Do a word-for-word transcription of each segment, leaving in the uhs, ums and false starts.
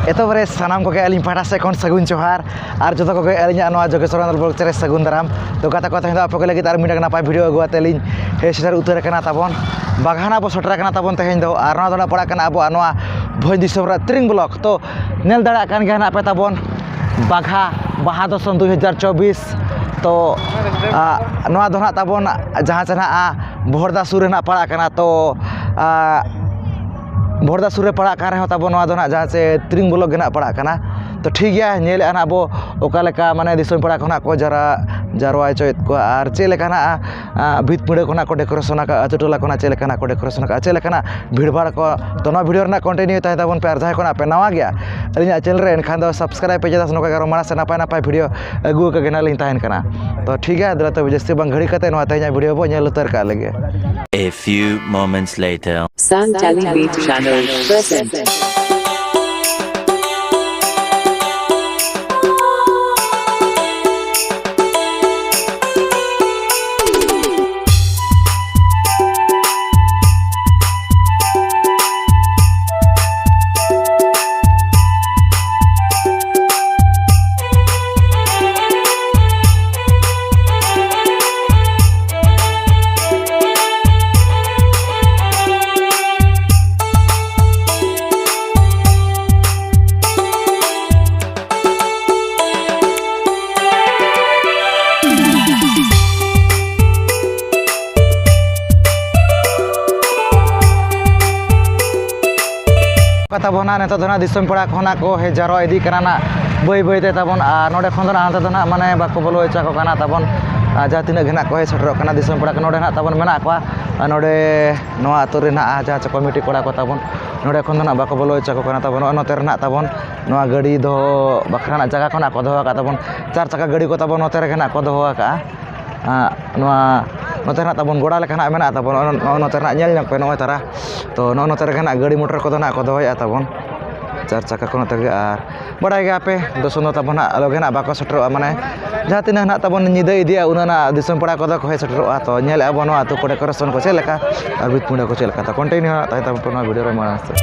ᱮᱛᱚᱦᱚᱵ ᱨᱮ ᱥᱟᱱᱟᱢ ᱠᱚᱜᱮ ᱟᱹᱞᱤᱧ ᱯᱟᱦᱴᱟ ᱥᱮᱫ ᱠᱷᱚᱱ ᱥᱟᱹᱜᱩᱱ ᱡᱚᱦᱟᱨ, ᱟᱨ ᱡᱚᱛᱚ ᱠᱚᱜᱮ ᱟᱹᱞᱤᱧᱟᱜ ᱱᱚᱣᱟ ᱡᱳᱜᱮᱥᱣᱚᱨ ᱟᱱᱚᱱᱫ ᱵᱞᱚᱜ ᱪᱮᱱᱮᱞ ᱨᱮ ᱥᱟᱹᱜᱩᱱ ᱫᱟᱨᱟᱢ᱾ ᱛᱚ ᱜᱟᱛᱮ ᱠᱚ, ᱛᱮᱦᱮᱧ ᱫᱚ ᱟᱯᱮ ᱠᱚ ᱞᱟᱹᱜᱤᱫ ᱟᱨ ᱢᱤᱫᱴᱟᱝ ᱱᱟᱯᱟᱭ ᱵᱷᱤᱰᱤᱭᱳ ᱟᱹᱜᱩ ᱠᱟᱛᱮ ᱞᱤᱧ ᱦᱮᱡ ᱥᱮᱴᱮᱨ ᱩᱛᱟᱹᱨ ᱟᱠᱟᱱᱟ ᱛᱟᱵᱚᱱ᱾ ᱵᱟᱜᱷᱟ ᱱᱟᱜ ᱵᱚ ᱥᱮᱴᱮᱨ ᱟᱠᱟᱱᱟ ᱛᱟᱵᱚᱱ ᱛᱮᱦᱮᱧ ᱫᱚ, ᱟᱨ ᱱᱚᱣᱟ ᱫᱚ ᱱᱟᱜ ᱯᱟᱲᱟᱜ ᱠᱟᱱᱟ ᱟᱵᱚᱣᱟᱜ ᱱᱚᱣᱟ ᱵᱷᱚᱸᱡᱽ ᱫᱤᱥᱚᱢ ᱨᱮ ᱛᱨᱤᱝ ᱵᱞᱚᱠ᱾ ᱛᱚ ᱧᱮᱞ ᱫᱟᱲᱮᱭᱟᱜ ᱠᱟᱱ ᱜᱮᱭᱟ ᱱᱟᱜ ᱯᱮ ᱛᱟᱵᱚᱱ ᱵᱟᱜᱷᱟ ᱵᱟᱦᱟ ᱫᱚᱥᱚᱱ ᱫᱩ ᱦᱟᱡᱟᱨ ᱪᱚᱵᱵᱤᱥ᱾ ᱛᱚ ᱟ, ᱱᱚᱣᱟ ᱫᱚ ᱱᱟᱜ ᱛᱟᱵᱚᱱ ᱡᱟᱦᱟᱸ ᱪᱮ ᱱᱟᱜ ᱵᱚᱦᱚᱲᱫᱟ ᱥᱩᱨ ᱨᱮ ᱱᱟᱜ ᱯᱟᱲᱟᱜ ᱠᱟᱱᱟ᱾ ᱛᱚ ᱟ, ᱵᱚᱦᱚᱲᱫᱟ ᱥᱩᱨ ᱨᱮ ᱯᱟᱲᱟᱜ ᱠᱟᱱ ᱨᱮᱦᱚᱸ ᱛᱟᱵᱚᱱ ᱱᱚᱣᱟ ᱫᱚ ᱱᱟᱜ ᱡᱟᱦᱟᱸ ᱪᱮ ᱛᱨᱤᱝ ᱵᱞᱚᱠ ᱜᱮ ᱱᱟᱜ ᱯᱟᱲᱟᱜ ᱠᱟᱱᱟ᱾ ᱛᱚ ᱴᱷᱤᱠ ᱜᱮᱭᱟ, ᱧᱮᱞᱮᱫᱼᱟ ᱱᱟᱜ ᱵᱚ ᱚᱠᱟ ᱞᱮᱠᱟ ᱢᱟᱱᱮ ᱫᱤᱥᱚᱢ ᱯᱮᱲᱟ ᱠᱚ ᱱᱟᱜ ᱠᱚ ᱡᱟᱨᱟ-, ᱡᱟᱨᱣᱟ ᱦᱚᱪᱚᱭᱮᱫ ᱠᱚᱣᱟ, ᱟᱨ ᱪᱮᱫ ᱞᱮᱠᱟ ᱱᱟᱜ ᱟ, ᱵᱷᱤᱛ ᱯᱤᱸᱰᱟᱹ ᱠᱚ ᱱᱟᱜ ᱠᱚ ᱰᱮᱠᱳᱨᱮᱥᱚᱱ ᱟᱠᱟᱫᱼᱟ, ᱟᱹᱛᱩ ᱴᱚᱞᱟ ᱠᱚ ᱱᱟᱜ ᱪᱮᱫ ᱞᱮᱠᱟ ᱱᱟᱜ ᱠᱚ ᱰᱮᱠᱳᱨᱮᱥᱚᱱ ᱟᱠᱟᱫᱼᱟ, ᱪᱮᱫ ᱞᱮᱠᱟ ᱱᱟᱜ ᱵᱷᱤᱲ ᱵᱷᱟᱲ ᱠᱚ᱾ ᱛᱚ ᱱᱚᱣᱟ ᱵᱷᱤᱰᱤᱭᱳ ᱨᱮᱱᱟᱜ ᱠᱚᱱᱴᱤᱱᱤᱭᱩ ᱛᱟᱦᱮᱸ ᱛᱟᱵᱚᱱ ᱯᱮ, ᱟᱨ ᱡᱟᱦᱟᱸᱭ ᱠᱚ ᱱᱟᱜ ᱯᱮ ᱱᱟᱣᱟ ᱜᱮᱭᱟ ᱟᱹᱞᱤᱧᱟᱜ ᱪᱮᱱᱮᱞ ᱨᱮ, ᱮᱱᱠᱷᱟᱱ ᱫᱚ ᱥᱟᱵᱥᱠᱨᱟᱭᱤᱵ ᱯᱮ, ᱪᱮᱫᱟᱜ ᱥᱮ ᱱᱚᱝᱠᱟ ᱜᱮ ᱟᱨᱚ ᱢᱟᱲᱟᱝ ᱥᱮᱫ ᱱᱟᱯᱟᱭ ᱱᱟᱯᱟᱭ ᱵᱷᱤᱰᱤᱭᱳ ᱟᱹᱜᱩ ᱟᱠᱟ ᱜᱮ ᱱᱟᱜ ᱞᱤᱧ ᱛᱟᱦᱮᱱ ᱠᱟᱱᱟ᱾ ᱛᱚ ᱴᱷᱤᱠ ᱜᱮᱭᱟ, ᱫᱮᱞᱟ ᱛᱚᱵᱮ ᱡᱟᱹᱥᱛᱤ ᱵᱟᱝ ᱜᱷᱟᱹᱲᱤ ᱠᱟᱛᱮ ᱱᱚᱣᱟ ᱛᱮᱦᱮᱧᱟᱜ ᱵᱷᱤᱰᱤᱭᱳ ᱵᱚ ᱧᱮᱞ ᱩᱛᱟᱹᱨ ᱠᱟᱜ ᱞᱮᱜᱮ᱾ A few moments later. Santali Beat Channel present. ᱛᱟᱵᱚᱱᱟ᱾ ᱱᱤᱛᱚᱜ ᱫᱚ ᱱᱟᱜ ᱫᱤᱥᱚᱢ ᱯᱮᱲᱟ ᱠᱚ ᱱᱟᱜ ᱠᱚ ᱦᱮᱡ ᱡᱟᱨᱣᱟ ᱤᱫᱤᱜ ᱠᱟᱱᱟ ᱱᱟᱜ ᱵᱟᱹᱭ ᱵᱟᱹᱭ ᱛᱮ ᱛᱟᱵᱚᱱ, ᱟᱨ ᱱᱚᱰᱮ ᱠᱷᱚᱱ ᱫᱚ ᱱᱟᱜ ᱦᱟᱱᱛᱮ ᱫᱚ ᱱᱟᱜ ᱢᱟᱱᱮ ᱵᱟᱠᱚ ᱵᱚᱞᱚ ᱦᱚᱪᱚ ᱟᱠᱚ ᱠᱟᱱᱟ ᱛᱟᱵᱚᱱ᱾ ᱟᱨ ᱡᱟᱦᱟᱸ ᱛᱤᱱᱟᱹᱜ ᱜᱮ ᱱᱟᱜ ᱠᱚ ᱦᱮᱡ ᱥᱮᱴᱮᱨᱚᱜ ᱠᱟᱱᱟ ᱫᱤᱥᱚᱢ ᱯᱮᱲᱟ ᱠᱚ ᱱᱚᱰᱮ ᱱᱟᱜ ᱛᱟᱵᱚᱱ ᱢᱮᱱᱟᱜ ᱠᱚᱣᱟ, ᱟᱨ ᱱᱚᱰᱮ ᱱᱚᱣᱟ ᱟᱹᱛᱩ ᱨᱮ ᱱᱟᱜ ᱡᱟᱦᱟᱸ ᱪᱮ ᱠᱚᱢᱤᱴᱤ ᱠᱚᱲᱟ ᱠᱚ ᱛᱟᱵᱚᱱ, ᱱᱚᱰᱮ ᱠᱷᱚᱱ ᱫᱚ ᱱᱟᱜ ᱵᱟᱠᱚ ᱵᱚᱞᱚ ᱦᱚᱪᱚ ᱟᱠᱚ ᱠᱟᱱᱟ ᱛᱟᱵᱚᱱ᱾ ᱱᱚᱜᱼᱚᱭ ᱱᱚᱛᱮ ᱨᱮ ᱱᱟᱜ ᱛᱟᱵᱚᱱ ᱱᱚᱣᱟ ᱜᱟᱹᱰᱤ ᱫᱚᱦᱚ ᱵᱟᱠᱷᱨᱟ ᱱᱟᱜ ᱡᱟᱭᱜᱟ ᱠᱚ ᱱᱟᱜ ᱠᱚ ᱫᱚᱦᱚ ᱟᱠᱟᱫ ᱛᱟᱵᱚᱱ᱾ ᱪᱟᱨ ᱪᱟᱠᱟ ᱜᱟᱹᱰᱤ ᱠᱚ ᱛᱟᱵᱚᱱ ᱱᱚᱛᱮ ᱨᱮᱜᱮ ᱱᱟᱜ ᱠᱚ ᱫᱚᱦᱚ ᱟᱠᱟᱫᱼᱟ᱾ ᱟᱸ, ᱱᱚᱣᱟ ᱱᱚᱛᱮ ᱨᱮ ᱱᱟᱜ ᱛᱟᱵᱚᱱ ᱜᱚᱲᱟ ᱞᱮᱠᱟ ᱱᱟᱜ ᱢᱮᱱᱟᱜ ᱛᱟᱵᱚᱱ, ᱱᱚᱜᱼᱚ ᱱᱚᱛᱮ ᱨᱮ ᱱᱟᱜ ᱧᱮᱞ ᱧᱚᱜ ᱯᱮ ᱱᱚᱜᱼᱚᱭ ᱛᱟᱨᱟ᱾ ᱛᱚ ᱱᱚᱜᱼᱚ ᱱᱚᱛᱮ ᱨᱮᱜᱮ ᱱᱟᱜ ᱜᱟᱹᱰᱤ ᱢᱚᱴᱚᱨ ᱠᱚᱫᱚ ᱱᱟᱜ ᱠᱚ ᱫᱚᱦᱚᱭᱮᱫᱼᱟ ᱛᱟᱵᱚᱱ, ᱪᱟᱨ ᱪᱟᱠᱟ ᱠᱚ ᱱᱚᱛᱮ ᱨᱮᱜᱮ᱾ ᱟᱨ ᱵᱟᱲᱟᱭ ᱜᱮᱭᱟ ᱯᱮ, ᱫᱚᱥᱚᱱ ᱫᱚ ᱛᱟᱵᱚᱱ ᱦᱟᱸᱜ ᱞᱚᱜᱮ ᱱᱟᱜ ᱵᱟᱠᱚ ᱥᱮᱴᱮᱨᱚᱜᱼᱟ, ᱢᱟᱱᱮ ᱡᱟᱦᱟᱸ ᱛᱤᱱᱟᱹᱜ ᱱᱟᱜ ᱛᱟᱵᱚᱱ ᱧᱤᱫᱟᱹ ᱤᱫᱤᱜᱼᱟ, ᱩᱱᱟᱹᱜ ᱱᱟᱜ ᱫᱤᱥᱚᱢ ᱯᱮᱲᱟ ᱠᱚᱫᱚ ᱠᱚ ᱦᱮᱡ ᱥᱮᱴᱮᱨᱚᱜᱼᱟ᱾ ᱛᱚ ᱧᱮᱞᱮᱫᱼᱟ ᱵᱚᱱ ᱱᱚᱣᱟ ᱟᱹᱛᱩ ᱠᱚ ᱰᱮᱠᱳᱨᱮᱥᱚᱱ ᱠᱚ ᱪᱮᱫ ᱞᱮᱠᱟ ᱟᱨ ᱵᱷᱤᱛ ᱯᱤᱸᱰᱟᱹ ᱠᱚ ᱪᱮᱫ ᱞᱮᱠᱟ᱾ ᱛᱚ ᱠᱚᱱᱴᱤᱱᱤᱭᱩ ᱦᱟᱸᱜ ᱛᱟᱦᱮᱸ ᱛᱟᱵᱚᱱ ᱯᱮ ᱱᱚᱣᱟ ᱵᱷᱤᱰᱤᱭᱳ ᱨᱮ ᱢᱟᱲᱟᱝ ᱥᱮᱫ᱾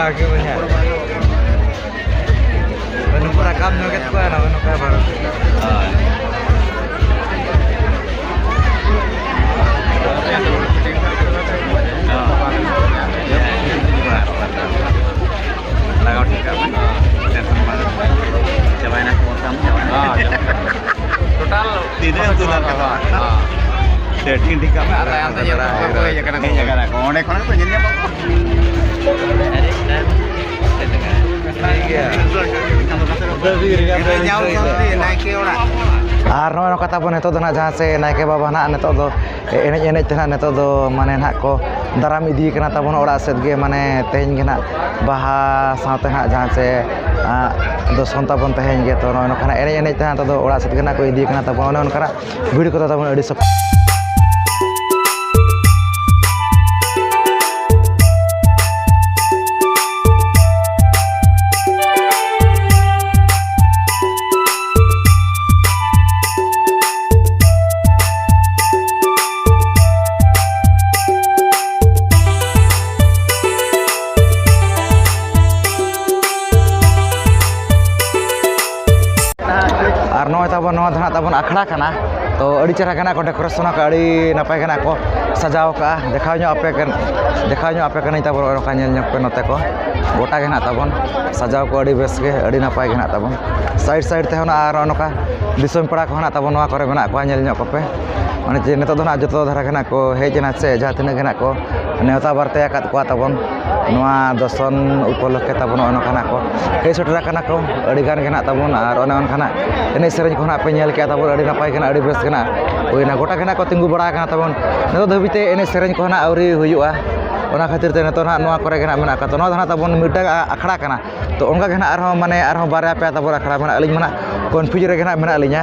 ᱵᱷᱟᱜᱮ ᱵᱚᱭᱦᱟ᱾ ᱱᱩᱠᱩ ᱨᱟᱠᱟᱵ ᱧᱚᱜᱮᱫ ᱠᱚᱣᱟ, ᱱᱚᱜᱼᱚ ᱱᱚᱝᱠᱟ ᱵᱟᱨᱚ᱾ ᱦᱳᱭ᱾ ᱞᱟᱜᱟᱣ ᱴᱷᱤᱠ ᱠᱟᱜ ᱢᱮ᱾ ᱴᱮᱱᱥᱚᱱ ᱵᱟᱝ᱾ ᱪᱟᱵᱟᱭᱮᱱᱟ ᱠᱚ, ᱪᱟᱵᱟᱭᱮᱱᱟ᱾ ᱦᱮᱸ, ᱪᱟᱵᱟᱭᱮᱱᱟ᱾ ᱴᱳᱴᱟᱞ ᱛᱤᱱᱟᱹᱜ ᱮᱢ ᱫᱩᱞᱟᱱ ᱠᱟᱫᱟ? ᱦᱮᱸ᱾ ᱥᱮᱴᱤᱝ ᱴᱷᱤᱠ ᱠᱟᱜ ᱢᱮ᱾ ᱟᱨ ᱛᱟᱭᱚᱢ ᱛᱮ ᱧᱮᱞ ᱠᱚ ᱦᱮᱡ ᱟᱠᱟᱱᱟ ᱠᱚ᱾ ᱦᱮᱡ ᱟᱠᱟᱱᱟ ᱠᱚ᱾ ᱚᱸᱰᱮ ᱠᱷᱚᱱᱟᱜ ᱠᱚ ᱧᱮᱞ ᱧᱟᱢᱚᱜ ᱠᱟᱱᱟ᱾ ᱴᱷᱤᱠ ᱜᱮᱭᱟ᱾ ᱱᱟᱭᱠᱮ ᱚᱲᱟᱜ᱾ ᱟᱨ ᱱᱚᱜᱼᱚᱭ ᱱᱚᱝᱠᱟ ᱛᱟᱵᱚᱱ ᱱᱤᱛᱚᱜ ᱫᱚ ᱱᱟᱜ ᱡᱟᱦᱟᱸ ᱥᱮ ᱱᱟᱭᱠᱮ ᱵᱟᱵᱟ ᱱᱟᱜ ᱱᱤᱛᱚᱜ ᱫᱚ ᱮᱱᱮᱡ ᱮᱱᱮᱡ ᱛᱮ ᱱᱟᱜ ᱱᱤᱛᱚᱜ ᱫᱚ ᱢᱟᱱᱮ ᱱᱟᱜ ᱠᱚ ᱫᱟᱨᱟᱢ ᱤᱫᱤᱭᱮ ᱠᱟᱱᱟ ᱛᱟᱵᱚᱱ ᱚᱲᱟᱜ ᱥᱮᱫ ᱜᱮ᱾ ᱢᱟᱱᱮ ᱛᱮᱦᱮᱧ ᱜᱮ ᱱᱟᱜ ᱵᱟᱦᱟ ᱥᱟᱶᱛᱮ ᱱᱟᱜ ᱡᱟᱦᱟᱸ ᱥᱮ, ᱟᱸ, ᱫᱚᱥᱚᱱ ᱛᱟᱵᱚᱱ ᱛᱮᱦᱮᱧ ᱜᱮ᱾ ᱛᱚ ᱱᱚᱜᱼᱚᱭ ᱱᱚᱝᱠᱟ ᱱᱟᱜ ᱮᱱᱮᱡ ᱮᱱᱮᱡ ᱛᱮ ᱱᱟᱜ ᱱᱤᱛᱚᱜ ᱫᱚ ᱚᱲᱟᱜ ᱥᱮᱫ ᱜᱮ ᱱᱟᱜ ᱠᱚ ᱤᱫᱤᱭᱮ ᱠᱟᱱᱟ ᱛᱟᱵᱚᱱ᱾ ᱚᱱᱮ ᱚᱱᱠᱟᱱᱟᱜ ᱵᱷᱤᱲ ᱠᱚᱫᱚ ᱛᱟᱵᱚᱱ ᱟᱹᱰᱤ ᱥᱚᱠ- ᱟᱨ ᱱᱚᱜᱼᱚᱭ ᱛᱟᱵᱚᱱ, ᱱᱚᱣᱟ ᱫᱚ ᱱᱟᱜ ᱛᱟᱵᱚᱱ ᱟᱠᱷᱲᱟ ᱠᱟᱱᱟ᱾ ᱛᱚ ᱟᱹᱰᱤ ᱪᱮᱦᱨᱟ ᱜᱮ ᱱᱟᱜ ᱠᱚ decoration ᱟᱠᱟᱫᱼᱟ, ᱟᱹᱰᱤ ᱱᱟᱯᱟᱭ ᱜᱮ ᱱᱟᱜ ᱠᱚ ᱥᱟᱡᱟᱣ ᱟᱠᱟᱫᱼᱟ᱾ ᱫᱮᱠᱷᱟᱣ ᱧᱚᱜ ᱟᱯᱮ ᱠᱟᱱ, ᱫᱮᱠᱷᱟᱣ ᱧᱚᱜ ᱟᱯᱮ ᱠᱟᱹᱱᱟᱹᱧ ᱛᱟᱵᱚᱱ ᱱᱚᱜᱼᱚᱭ ᱱᱚᱝᱠᱟ ᱧᱮᱞ ᱧᱚᱜ ᱯᱮ ᱱᱚᱛᱮ ᱠᱚ᱾ ᱜᱚᱴᱟ ᱜᱮ ᱱᱟᱜ ᱛᱟᱵᱚᱱ ᱥᱟᱡᱟᱣ ᱠᱚ ᱟᱹᱰᱤ ᱵᱮᱥ ᱜᱮ, ᱟᱹᱰᱤ ᱱᱟᱯᱟᱭ ᱜᱮ ᱱᱟᱜ ᱛᱟᱵᱚᱱ᱾ Side side ᱛᱮᱦᱚᱸ ᱱᱟᱜ ᱟᱨ ᱱᱚᱜᱼᱚ ᱱᱚᱝᱠᱟ ᱫᱤᱥᱚᱢ ᱯᱮᱲᱟ ᱠᱚᱦᱚᱸ ᱱᱟᱜ ᱛᱟᱵᱚᱱ ᱱᱚᱣᱟ ᱠᱚᱨᱮ ᱢᱮᱱᱟᱜ ᱠᱚᱣᱟ, ᱧᱮᱞ ᱧᱚᱜ ᱠᱚᱯᱮ᱾ ᱢᱟᱱᱮ ᱡᱮ ᱱᱤᱛᱚᱜ ᱫᱚ ᱱᱟᱜ ᱡᱚᱛᱚ ᱫᱷᱟᱨᱟ ᱜᱮ ᱱᱟᱜ ᱠᱚ ᱦᱮᱡ ᱮᱱᱟ ᱥᱮ, ᱡᱟᱦᱟᱸ ᱛᱤᱱᱟᱹᱜ ᱜᱮ ᱱᱟᱜ ᱠᱚ ᱱᱮᱣᱛᱟ ᱵᱟᱨᱛᱮ ᱟᱠᱟᱫ ᱠᱚᱣᱟ ᱛᱟᱵᱚᱱ ᱱᱚᱣᱟ ᱫᱚᱥᱚᱱ ᱩᱯᱚᱞᱚᱠᱠᱷᱮ ᱛᱟᱵᱚᱱ ᱱᱚᱜᱼᱚ ᱱᱚᱝᱠᱟ ᱱᱟᱜ ᱠᱚ ᱦᱮᱡ ᱥᱮᱴᱮᱨ ᱟᱠᱟᱱᱟ ᱠᱚ᱾ ᱟᱹᱰᱤ ᱜᱟᱱ ᱜᱮ ᱱᱟᱜ ᱛᱟᱵᱚᱱ ᱟᱨ ᱚᱱᱮ ᱚᱱᱠᱟ ᱱᱟᱜ ᱮᱱᱮᱡ ᱥᱮᱨᱮᱧ ᱠᱚ ᱱᱟᱜ ᱯᱮ ᱧᱮᱞ ᱠᱮᱜᱼᱟ ᱛᱟᱵᱚᱱ, ᱟᱹᱰᱤ ᱱᱟᱯᱟᱭ ᱜᱮ ᱱᱟᱜ, ᱟᱹᱰᱤ ᱵᱮᱥ ᱜᱮ ᱱᱟᱜ ᱦᱩᱭᱱᱟ᱾ ᱜᱚᱴᱟ ᱜᱮ ᱱᱟᱜ ᱠᱚ ᱛᱤᱸᱜᱩ ᱵᱟᱲᱟ ᱟᱠᱟᱱᱟ ᱛᱟᱵᱚᱱ, ᱱᱤᱛᱚᱜ ᱫᱷᱟᱹᱵᱤᱡ ᱛᱮ ᱮᱱᱮᱡ ᱥᱮᱨᱮᱧ ᱠᱚ ᱱᱟᱜ ᱟᱹᱣᱨᱤ ᱦᱩᱭᱩᱜᱼᱟ᱾ ᱚᱱᱟ ᱠᱷᱟᱹᱛᱤᱨ ᱛᱮ ᱱᱤᱛᱚᱜ ᱱᱟᱜ ᱱᱚᱣᱟ ᱠᱚᱨᱮ ᱜᱮ ᱱᱟᱜ ᱢᱮᱱᱟᱜ ᱟᱠᱟᱫ᱾ ᱛᱚ ᱱᱚᱣᱟ ᱫᱚ ᱱᱟᱜ ᱛᱟᱵᱚᱱ ᱢᱤᱫᱴᱟᱝ ᱟᱠᱷᱲᱟ ᱠᱟᱱᱟ᱾ ᱛᱚ ᱚᱱᱠᱟ ᱜᱮ ᱱᱟᱜ ᱟᱨᱦᱚᱸ ᱢᱟᱱᱮ ᱟᱨᱦᱚᱸ ᱵᱟᱨᱭᱟ ᱯᱮᱭᱟ ᱛᱟᱵᱚᱱ ᱟᱠᱷᱲᱟ ᱢᱮᱱᱟᱜᱼᱟ᱾ ᱟᱹᱞᱤᱧ ᱢᱟ ᱱᱟᱜ confuse ᱨᱮᱜᱮ ᱱᱟᱜ ᱢᱮᱱᱟᱜ ᱞᱤᱧᱟ᱾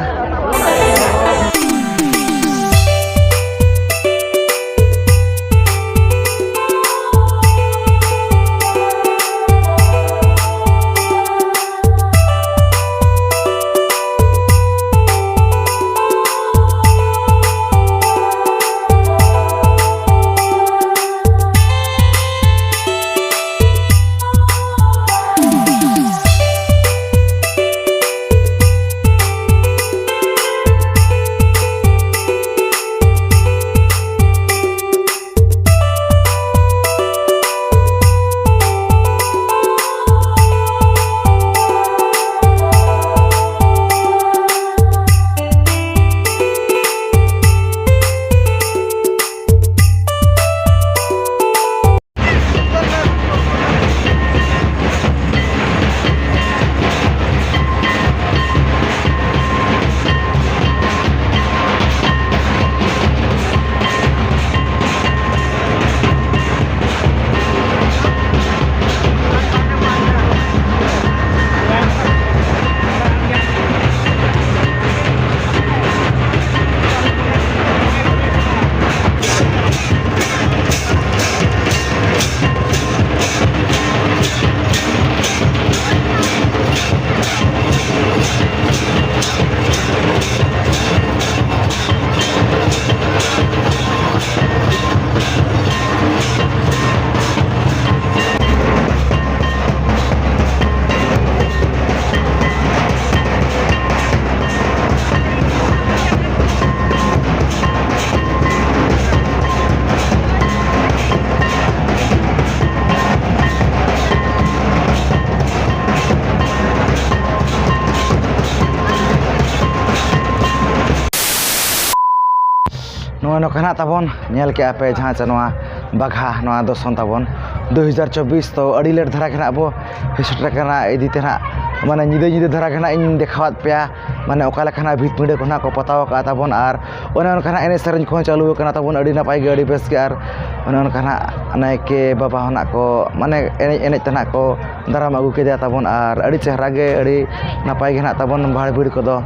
ᱱᱚᱜᱼᱚᱭ ᱱᱚᱝᱠᱟ ᱱᱟᱜ ᱛᱟᱵᱚᱱ ᱧᱮᱞ ᱠᱮᱜᱼᱟ ᱯᱮ, ᱡᱟᱦᱟᱸ ᱪᱮ ᱱᱚᱣᱟ ᱵᱟᱜᱷᱟ, ᱱᱚᱣᱟ ᱫᱚᱥᱚᱱ ᱛᱟᱵᱚᱱ ᱫᱩ ᱦᱟᱡᱟᱨ ᱪᱚᱵᱵᱤᱥ, ᱛᱚ ᱟᱹᱰᱤ ᱞᱮᱴ ᱫᱷᱟᱨᱟ ᱜᱮ ᱱᱟᱜ ᱵᱚ ᱥᱮᱴᱮᱨ ᱟᱠᱟᱱᱟ ᱤᱫᱤ ᱛᱮ ᱱᱟᱜ, ᱢᱟᱱᱮ ᱧᱤᱫᱟᱹ ᱧᱤᱫᱟᱹ ᱫᱷᱟᱨᱟ ᱜᱮ ᱱᱟᱜ ᱤᱧ ᱫᱮᱠᱷᱟᱣᱟᱫ ᱯᱮᱭᱟ, ᱢᱟᱱᱮ ᱚᱠᱟ ᱞᱮᱠᱟ ᱱᱟᱜ ᱵᱷᱤᱛ ᱯᱤᱸᱰᱟᱹ ᱠᱚ ᱱᱟᱜ ᱠᱚ ᱯᱚᱛᱟᱣ ᱟᱠᱟᱫ ᱛᱟᱵᱚᱱ, ᱟᱨ ᱚᱱᱮ ᱚᱱᱠᱟ ᱱᱟᱜ ᱮᱱᱮᱡ ᱥᱮᱨᱮᱧ ᱠᱚᱦᱚᱸ ᱪᱟᱹᱞᱩ ᱟᱠᱟᱱᱟ ᱛᱟᱵᱚᱱ, ᱟᱹᱰᱤ ᱱᱟᱯᱟᱭ ᱜᱮ, ᱟᱹᱰᱤ ᱵᱮᱥ ᱜᱮ᱾ ᱟᱨ ᱚᱱᱮ ᱚᱱᱠᱟ ᱱᱟᱜ ᱱᱟᱭᱠᱮ ᱵᱟᱵᱟ ᱦᱚᱸ ᱱᱟᱜ ᱠᱚ, ᱢᱟᱱᱮ ᱮᱱᱮᱡ ᱮᱱᱮᱡ ᱛᱮ ᱱᱟᱜ ᱠᱚ ᱫᱟᱨᱟᱢ ᱟᱹᱜᱩ ᱠᱮᱫᱮᱭᱟ ᱛᱟᱵᱚᱱ, ᱟᱨ ᱟᱹᱰᱤ ᱪᱮᱦᱨᱟ ᱜᱮ, ᱟᱹᱰᱤ ᱱᱟᱯᱟᱭ ᱜᱮ ᱱᱟᱜ ᱛᱟᱵᱚᱱ ᱵᱷᱟᱲ ᱵᱷᱤᱲ ᱠᱚᱫᱚ᱾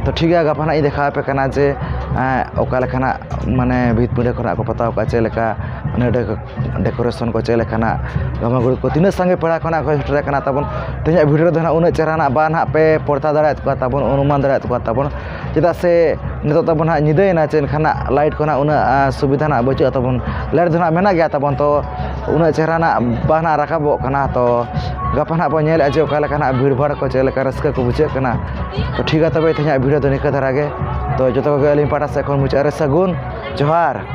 ᱛᱚ ᱴᱷᱤᱠ ᱜᱮᱭᱟ, ᱜᱟᱯᱟ ᱱᱟᱜ ᱤᱧ ᱫᱮᱠᱷᱟᱣ ᱟᱯᱮ ᱠᱟᱱᱟ ᱡᱮ, ᱮᱸ, ᱚᱠᱟ ᱞᱮᱠᱟ ᱱᱟᱜ ᱢᱟᱱᱮ ᱵᱷᱤᱛ ᱯᱤᱸᱰᱟᱹ ᱠᱚ ᱱᱟᱜ ᱠᱚ ᱯᱚᱛᱟᱣ ᱠᱟᱜᱼᱟ, ᱪᱮᱫ ᱞᱮᱠᱟ ᱢᱟᱱᱮ ᱰᱮᱠᱳ-, ᱰᱮᱠᱳᱨᱮᱥᱚᱱ ᱠᱚ ᱪᱮᱫ ᱞᱮᱠᱟ ᱱᱟᱜ, ᱜᱟᱢᱟᱜᱩᱲᱤ ᱠᱚ ᱛᱤᱱᱟᱹᱜ ᱥᱟᱸᱜᱮ ᱯᱮᱲᱟ ᱠᱚ ᱱᱟᱜ ᱠᱚ ᱥᱮᱴᱮᱨ ᱟᱠᱟᱱᱟ ᱛᱟᱵᱚᱱ᱾ ᱛᱮᱦᱮᱧᱟᱜ ᱵᱷᱤᱰᱤᱭᱳ ᱨᱮᱫᱚ ᱱᱟᱜ ᱩᱱᱟᱹᱜ ᱪᱮᱦᱨᱟ ᱱᱟᱜ ᱵᱟᱝ ᱱᱟᱜ ᱯᱮ ᱯᱚᱨᱛᱟ ᱫᱟᱲᱮᱭᱟᱜ ᱠᱚᱣᱟ ᱛᱟᱵᱚᱱ, ᱚᱱᱩᱢᱟᱱ ᱫᱟᱲᱮᱭᱟᱜ ᱠᱚᱣᱟ ᱛᱟᱵᱚᱱ, ᱪᱮᱫᱟᱜ ᱥᱮ ᱱᱤᱛᱚᱜ ᱛᱟᱵᱚᱱ ᱦᱟᱸᱜ ᱧᱤᱫᱟᱹᱭᱮᱱᱟ, ᱪᱮ ᱮᱱᱠᱷᱟᱱ ᱱᱟᱜ ᱞᱟᱭᱤᱴ ᱠᱚ ᱱᱟᱜ ᱩᱱᱟᱹᱜ, ᱟ, ᱥᱩᱵᱤᱫᱷᱟ ᱱᱟᱜ ᱵᱟᱹᱪᱩᱜᱼᱟ ᱛᱟᱵᱚᱱ, ᱞᱟᱭᱤᱴ ᱫᱚ ᱱᱟᱜ ᱢᱮᱱᱟᱜ ᱜᱮᱭᱟ ᱛᱟᱵᱚᱱ, ᱛᱚ ᱩᱱᱟᱹᱜ ᱪᱮᱦᱨᱟ ᱱᱟᱜ ᱵᱟᱝ ᱱᱟᱜ ᱨᱟᱠᱟᱵᱚᱜ ᱠᱟᱱᱟ᱾ ᱛᱚ ᱜᱟᱯᱟ ᱱᱟᱜ ᱵᱚᱱ ᱧᱮᱞᱮᱜᱼᱟ ᱡᱮ ᱚᱠᱟ ᱞᱮᱠᱟ ᱱᱟᱜ ᱵᱷᱤᱲ ᱵᱷᱟᱲ ᱠᱚ, ᱪᱮᱫ ᱞᱮᱠᱟ ᱨᱟᱹᱥᱠᱟᱹ ᱠᱚ ᱵᱩᱡᱷᱟᱹᱜ ᱠᱟᱱᱟ᱾ ᱛᱚ ᱴᱷᱤᱠ ᱜᱮᱭᱟ, ᱛᱚᱵᱮ ᱛᱮᱦᱮᱧᱟᱜ ᱵᱷᱤᱰᱤᱭᱳ ᱫᱚ ᱱᱤᱝᱠᱟᱹ ᱫᱷᱟᱨᱟ ᱜᱮ᱾ ᱛᱚ ᱡᱚᱛᱚ ᱠᱚᱜᱮ ᱟᱹᱞᱤᱧ ᱯᱟᱦᱴᱟ ᱥᱮᱫ ᱠᱷᱚᱱ ᱢᱩᱪᱟᱹᱫ ᱨᱮ ᱥᱟᱹᱜᱩᱱ ᱡᱚᱦᱟᱨ᱾